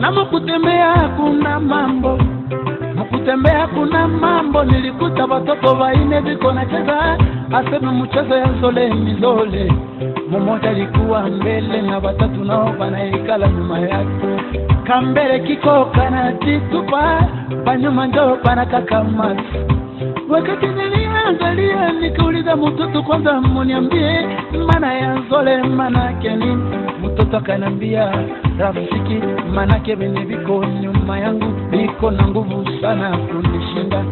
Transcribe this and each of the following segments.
Na mukutembea kuna mambo, mukutembea kuna mambo. Nilikuta watoto waine biko nacheza aseme mchezo ya zole mizole. Mmoja alikuwa mbele na watatu nao wanaikala nyuma yake. Kambele kiko kanajitupa, panyuma njo panakakamata. Wakati niliangalia nikauliza mtoto, kwanza muniambie maana ya zole manake nini? Mtoto akanambia, rafiki, manake venye viko nyuma yangu viko na nguvu sana kunishinda.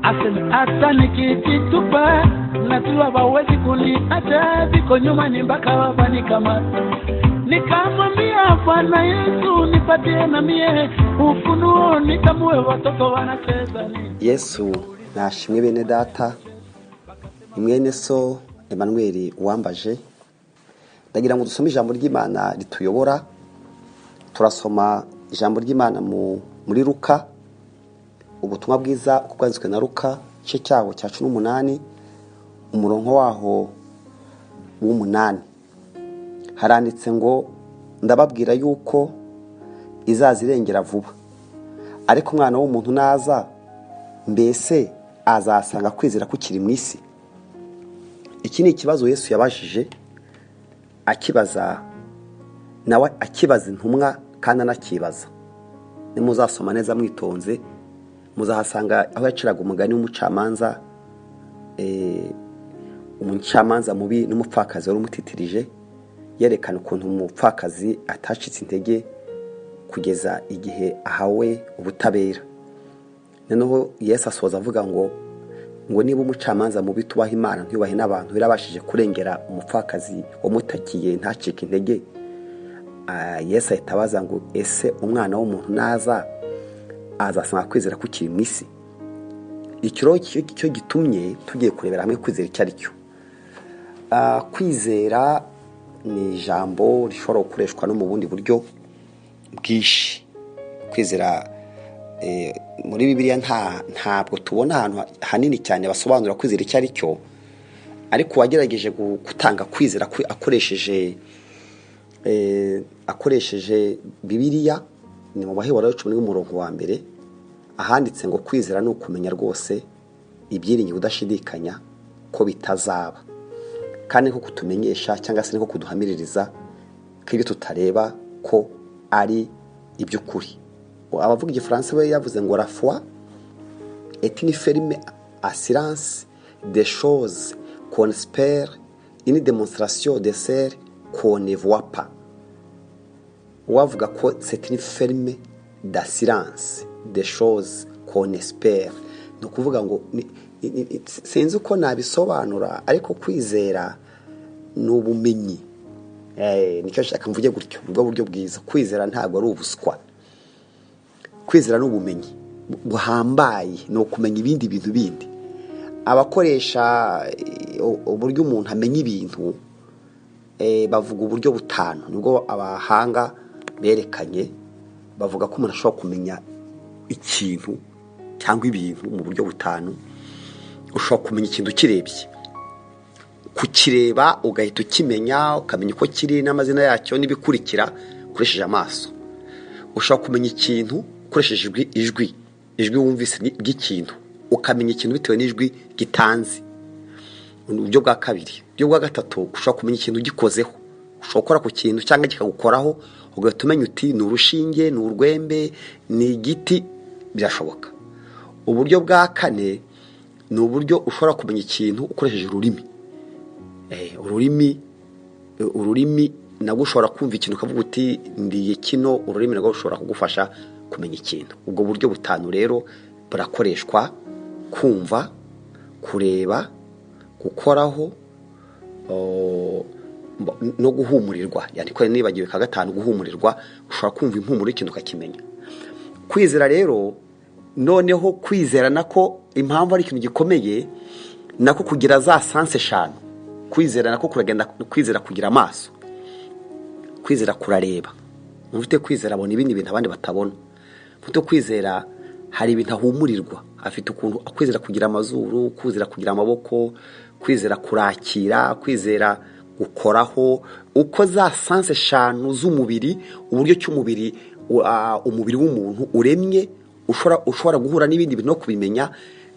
Aseme hata nikijitupa najua wawezi kuniacha, viko nyuma ni mpaka wanikamata. Nikamwambia Bwana Yesu, nipatie na mie ufunuo, nitambue watoto wanacheza nini. Yesu nashimwe. Bene data, ni mwene so Emmanuel Uwambaje. Ndagira ngo dusome ijambo ry'Imana rituyobora. Turasoma ijambo ry'Imana muri Luka, ubutumwa bwiza uko bwanditswe na Luka, igice cyaho cya 18, umurongo waho w'umunani. Haranditse ngo: "Ndababwira yuko izazirengera vuba. Ariko Umwana w'umuntu naza, mbese azasanga kwizera kukiri mu isi?" Iki ni ikibazo Yesu yabajije, akibaza nawe, akibaza intumwa kandi anakibaza. Nimuzasoma neza mwitonze, muzahasanga aho yaciraga umugani w'umucamanza, umucamanza mubi n'umupfakazi wari umutitirije, yerekana ukuntu umupfakazi atacitse intege kugeza igihe ahawe ubutabera. Noneho Yesu asoza avuga ngo niba umucamanza mubi tubaha Imana ntiyubahe n'abantu birabashije kurengera umupfakazi wamutakiye ntacike intege, Yesu ahita abaza ngo: "Ese Umwana w'umuntu naza azasanga kwizera kukiri mu isi?" Icyo cyo gitumye tugiye kurebera hamwe kwizera icyo ari cyo. Kwizera ni ijambo rishobora gukoreshwa no mu bundi buryo bwinshi. Kwizera, muri Bibiliya ntabwo tubona ahantu hanini cyane basobanura kwizera icyo ari cyo, ariko uwagerageje gutanga kwizera akoresheje Bibiliya ni mu Baheburayo 10 umurongo wa mbere, ahanditse ngo: "Kwizera ni ukumenya rwose ibyiringiro udashidikanya ko bitazaba, kandi nko kutumenyesha cyangwa se nko kuduhamiririza ko ibyo tutareba ko ari iby'ukuri." Abavuga Igifaransa we yavuze ngo: "La foi est une ferme assurance des choses qu'on espère, une démonstration de celles qu'on ne voit pas." Uwavuga ko c'est une ferme d'assurance des choses qu'on espère, ni ukuvuga ngo sinzi uko nabisobanura, ariko kwizera ni ubumenyi. Nicyo nshaka mvuge gutyo, nibwo buryo bwiza. Kwizera ntabwo ari ubuswa, kwizera ni ubumenyi buhambaye, ni ukumenya ibindi bintu bindi. Abakoresha uburyo umuntu amenya ibintu, bavuga uburyo butanu, nibwo abahanga berekanye. Bavuga ko umuntu ashobora kumenya ikintu cyangwa ibintu mu buryo butanu. Ushobora kumenya ikintu ukirebye, kukireba ugahita ukimenya, ukamenya uko kiri n'amazina yacyo n'ibikurikira ukoresheje amaso. Ushobora kumenya ikintu ukoresheje ijwi wumvise ry'ikintu, ukamenya ikintu bitewe n'ijwi gitanze. Uburyo bwa kabiri. Uburyo bwa gatatu, ushobora kumenya ikintu ugikozeho. Ushobora gukora ku kintu cyangwa kikagukoraho, ugahita umenya uti: "Ni urushinge, ni urwembe, ni igiti." Birashoboka. Uburyo bwa kane ni uburyo ushobora kumenya ikintu ukoresheje ururimi. Ururimi nabwo ushobora kumva ikintu ukavuga uti: "Ndiye kino." Ururimi nabwo rushobora kugufasha kumenya ikintu. Ubwo buryo butanu rero burakoreshwa: kumva, kureba, gukoraho no guhumurirwa. Yani ko nibagiwe ka gatanu, guhumurirwa. Ushobora kumva impumuro y'ikintu ukakimenya. Kwizera rero noneho, kwizera nako impamvu ari ikintu gikomeye, nako kugira za sens eshanu. Kwizera nako kuragenda, kwizera kugira amaso, kwizera kurareba. Ufite kwizera abona ibindi bintu abandi batabona. Ufite kwizera hari ibintu ahumurirwa, afite ukuntu. Kwizera kugira amazuru, kwizera kugira amaboko, kwizera kurakira, kwizera gukoraho, uko za sens eshanu z'umubiri, uburyo cy'umubiri. umubiri w'umuntu uremye ushobora guhura n'ibindi bintu no kubimenya.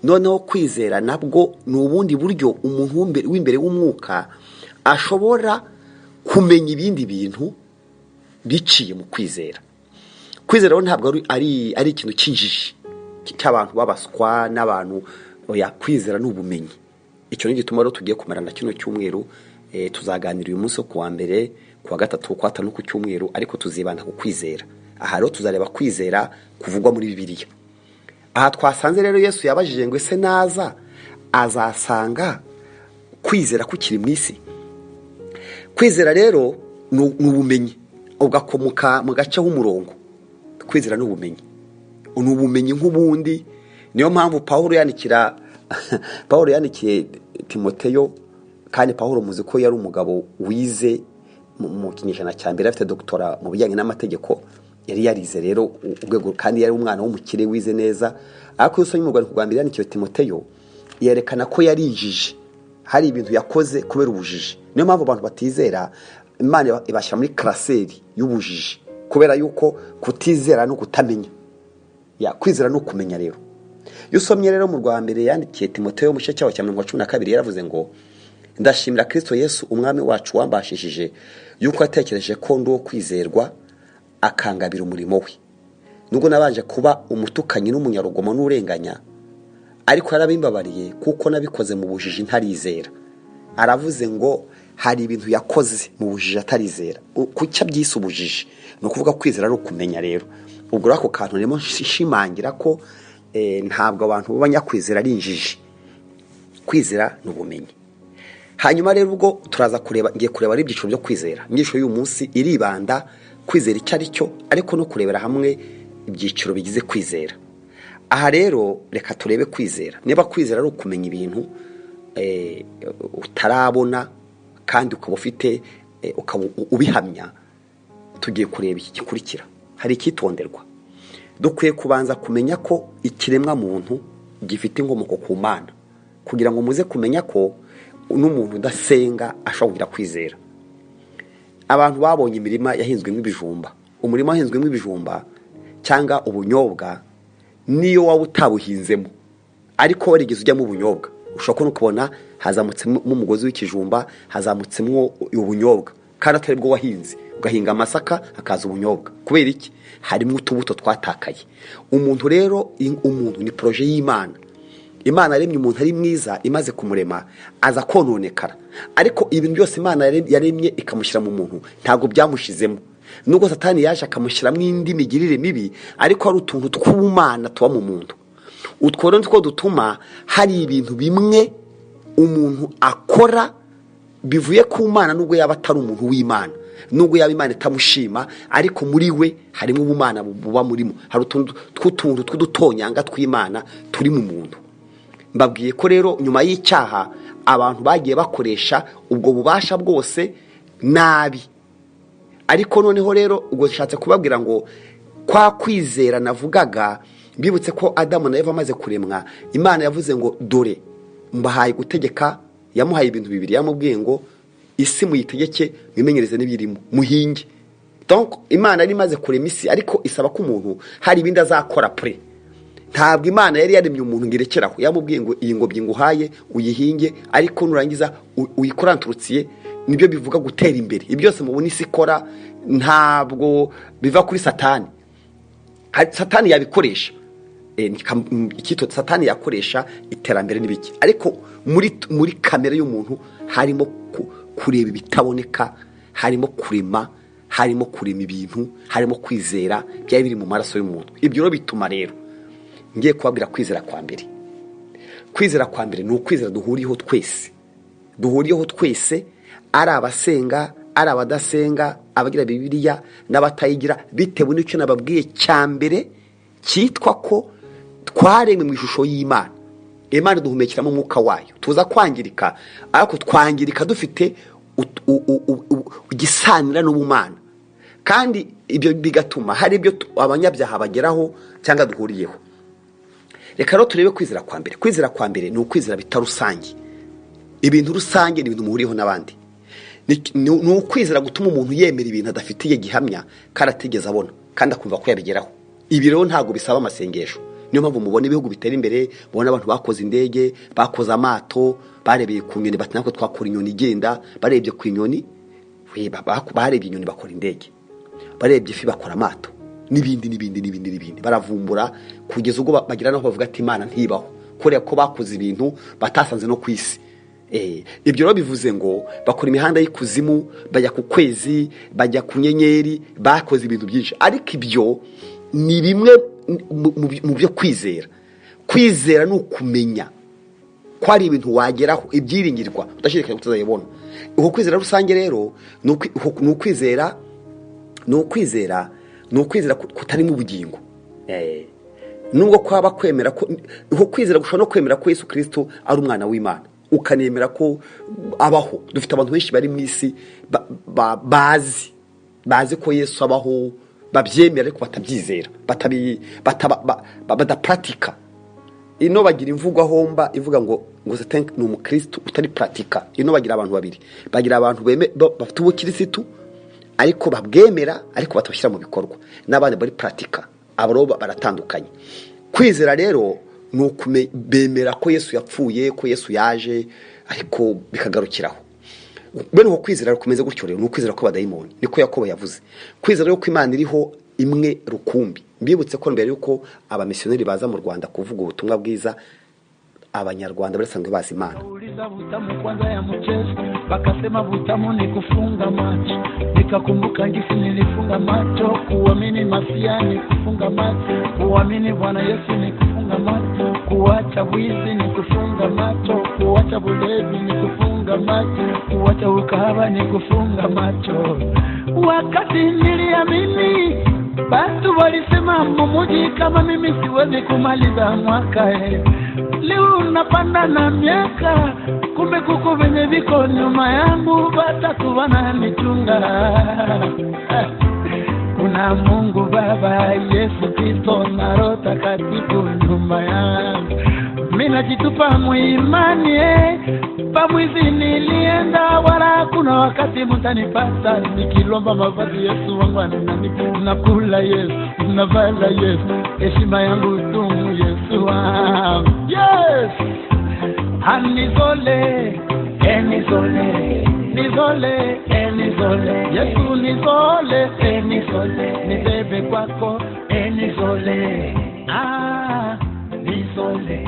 Noneho kwizera nabwo ni ubundi buryo umuntu w'imbere w'umwuka ashobora kumenya ibindi bintu biciye mu kwizera. Kwizera rero ntabwo ari ikintu cy'injiji cy'abantu babaswa n'abantu. Oya, kwizera ni ubumenyi. Icyo ni gituma rero tugiye kumarana kino cyumweru. Tuzaganira uyu munsi wo kuwa mbere, kuwa gatatu, kuwa gatanu, ku cyumweru, ariko tuzibanda ku kwizera. Aha rero tuzareba kwizera kuvugwa muri Bibiliya. Aha twasanze rero Yesu yabajije ngo: "Ese naza azasanga kwizera kukiri mu isi?" Kwizera rero ni ubumenyi, ugakomoka mu gace h'umurongo. Kwizera ni ubumenyi, ni ubumenyi nk'ubundi. Niyo mpamvu Paul yandikiye Timoteyo, kandi Paul muzi ko yari umugabo wize mu kinyejana cya mbere, afite doctorat mu bijyanye n'amategeko. Yari yarize rero urwego, kandi yari umwana w'umukire wize neza. Ariko iyo usomye mu rwandiko rwa mbere yandikiwe Timoteyo, yerekana ko yari injiji, hari ibintu yakoze kubera ubujiji. Niyo mpamvu abantu batizera, Imana ibashyira muri classeur y'ubujiji, kubera yuko kutizera no kutamenya. Ya, kwizera no kumenya. Rero iyo usomye rero mu rwa mbere yandikiye Timoteyo, mu gice cyaho cya 12, yaravuze ngo: "Ndashimira Kirisito Yesu Umwami wacu wambashishije, yuko yatekereje ko ndi uwo kwizerwa, akangabira umurimo we. Nubwo nabanje kuba umutukanyi n'umunyarugomo n'urenganya, ariko yarabimbabariye kuko nabikoze mu bujiji ntarizera." Aravuze ngo hari ibintu yakoze mu bujiji atarizera. Kuki abyise ubujiji? Ni ukuvuga kwizera ari ukumenya. Rero ubwo rero ako kantu rero nshimangira ko ntabwo abantu b'abanyakwizera ari injiji. Kwizera ni ubumenyi. Hanyuma rero ubwo turaza kureba, ngiye kureba ari ibyiciro byo kwizera. Inyigisho y'uyu munsi iribanda kwizera icyo ari cyo, ariko no kurebera hamwe ibyiciro bigize kwizera. Aha rero reka turebe kwizera. Niba kwizera ari ukumenya ibintu utarabona kandi ukaba ufite ukaba ubihamya, tugiye kureba iki gikurikira. Hari icyitonderwa: dukwiye kubanza kumenya ko ikiremwa muntu gifite inkomoko ku Mana, kugira ngo muze kumenya ko n'umuntu udasenga ashobora kugira kwizera. Abantu babonye imirima yahinzwemo ibijumba, umurima wahinzwemo ibijumba cyangwa ubunyobwa, niyo waba utabuhinzemo ariko warigeze ujyamo ubunyobwa, ushobora kubona ukabona hazamutsemo umugozi w'ikijumba, hazamutsemo ubunyobwa kandi atari bwo wahinze. Ugahinga amasaka hakaza ubunyobwa. Kubera iki? Harimo utubuto twatakaye. Umuntu rero, umuntu ni projet y'Imana. Imana yaremye umuntu ari mwiza, imaze kumurema aza kononekara. Ariko ibintu byose Imana yaremye ikamushyira mu muntu ntabwo byamushizemo, nubwo Satani yaje akamushyiramo indi migirire mibi. Ariko hari utuntu tw'ubumana tuba mu muntu. Utwo rero two dutuma hari ibintu bimwe umuntu akora bivuye ku Mana, nubwo yaba atari umuntu w'Imana, nubwo yaba Imana itamushima, ariko muri we harimo ubumana buba murimo. Hari utuntu tw'utuntu tw'udutonyanga tw'Imana turi mu muntu. Mbabwiye ko rero nyuma y'icyaha abantu bagiye bakoresha ubwo bubasha bwose nabi. Ariko noneho rero ubwo nshatse kubabwira ngo kwa kwizera navugaga, mbibutse ko Adamu na Eva amaze kuremwa, Imana yavuze ngo: "Dore mbahaye gutegeka." Yamuhaye ibintu bibiri. Yamubwiye ngo: "Isi muyitegeke, mwimenyereze n'ibirimo, muhinge." Donc Imana yari imaze kurema isi, ariko isaba ko umuntu hari ibindi azakora après. Ntabwo Imana yari yaremye umuntu ngo irekere aho. Yamubwiye ngo: "Iyi ngobyi nguhaye uyihinge, ariko nurangiza uyikore entretien." Nibyo bivuga gutera imbere. Ibyo byose mubona isi ikora ntabwo biva kuri Satani. Satani yabikoresha, icyitwa Satani yakoresha iterambere n'ibiki, ariko muri kamere y'umuntu harimo kureba ibitaboneka, harimo kurema, harimo kurema ibintu, harimo kwizera. Byari biri mu maraso y'umuntu. Ibyo rero bituma rero ngiye kubabwira kwizera kwa mbere. Kwizera kwa mbere ni ukwizera duhuriyeho twese, duhuriyeho twese, ari abasenga, ari abadasenga, abagira Bibiliya n'abatayigira, bitewe n'icyo nababwiye cya mbere cyitwa ko twaremwe mu ishusho y'Imana. Imana iduhumekeramo umwuka wayo. Tuza kwangirika, ariko twangirika dufite igisanira n'ubumana, kandi ibyo bigatuma hari ibyo abanyabyaha bageraho cyangwa duhuriyeho. Reka rero turebe kwizera kwa mbere. Kwizera kwa mbere ni ukwizera bita rusange. Ibintu rusange ni ibintu muhuriyeho n'abandi. Ni ukwizera gutuma umuntu yemera ibintu adafitiye gihamya kandi atigeze abona. kandi akumva ko yabigeraho. Ibi rero ntabwo bisaba amasengesho. Niyo mpamvu mubona ibihugu bitera imbere, mubona abantu bakoze indege, bakoze amato, barebeye ku nyoni, bati natwe twakora inyoni igenda. Barebye ku inyoni, barebye inyoni bakora indege, barebye ifi bakora amato, n'ibindi n'ibindi n'ibindi n'ibindi. Baravumbura kugeza ubwo bagira naho bavuga ati Imana ntibaho, kubera ko bakoze ibintu batasanze no ku isi. Ibyo rero bivuze ngo bakora imihanda y'ikuzimu, bajya ku kwezi, bajya ku nyenyeri, bakoze ibintu byinshi. Ariko ibyo ni bimwe mu byo kwizera. Kwizera ni ukumenya ko hari ibintu wageraho, ibyiringirwa udashidikanya ko utazayibona. Uko kwizera rusange rero ni ukwizera, ni ukwizera, ni ukwizera kutarimo ubugingo. Nubwo kwaba kwemera ko uko kwizera gushobora no kwemera ko Yesu Kirisito ari umwana w'Imana, ukanemera ko abaho. Dufite abantu benshi bari mu isi bazi ko Yesu abaho, babyemera ariko batabyizera, badapuratika. Ino bagira imvugo ahomba ivuga ngo Satan ni umukirisitu utari pratika. Ino bagira abantu babiri, bagira abantu bafite ubukirisitu ariko babwemera ariko batabushyira mu bikorwa, n'abandi bari pratika. Abo rero baratandukanye. Kwizera rero ni bemera ko Yesu yapfuye, ko Yesu yaje, ariko bikagarukiraho. Bene uko kwizera kumeze gutyo rero ni ukwizera kw'abadayimoni, niko Yakobo yavuze. Kwizera rero ko Imana iriho imwe rukumbi. Mbibutse ko mbere y'uko abamisiyoneri baza mu Rwanda kuvuga ubutumwa bwiza, Abanyarwanda barasanzwe bazi Imana. Uliza butamu kwanza ya mchezo, bakasema butamu ni kufunga macho. Nikakumbuka ngisi nilifunga macho, kuamini Masia ni kufunga macho, kuamini Bwana Yesu ni kufunga macho, kuacha wizi ni kufunga macho, kuacha bulevi ni kufunga macho, kuacha ukahaba ni kufunga macho. Wakati niliamini, batu walisema mumuji kama mimi siwezi kumaliza mwaka. Leo napanda na miaka, kumbe kuko venye viko nyuma yangu batatu wananichunga. Kuna Mungu Baba, Yesu Kristo na Roho Takatifu nyuma yangu. Mimi najitupa muimani, pamwizi nilienda, wala kuna wakati mtanipata nikilomba mavazi. Yesu wangu ananipa, nakula Yesu, navala Yesu, heshima yangu tumu Yesu wangu. Yes, anizole enizole nizole enizole Yesu nizole enizole nibebe kwako enizole, ah, nizole.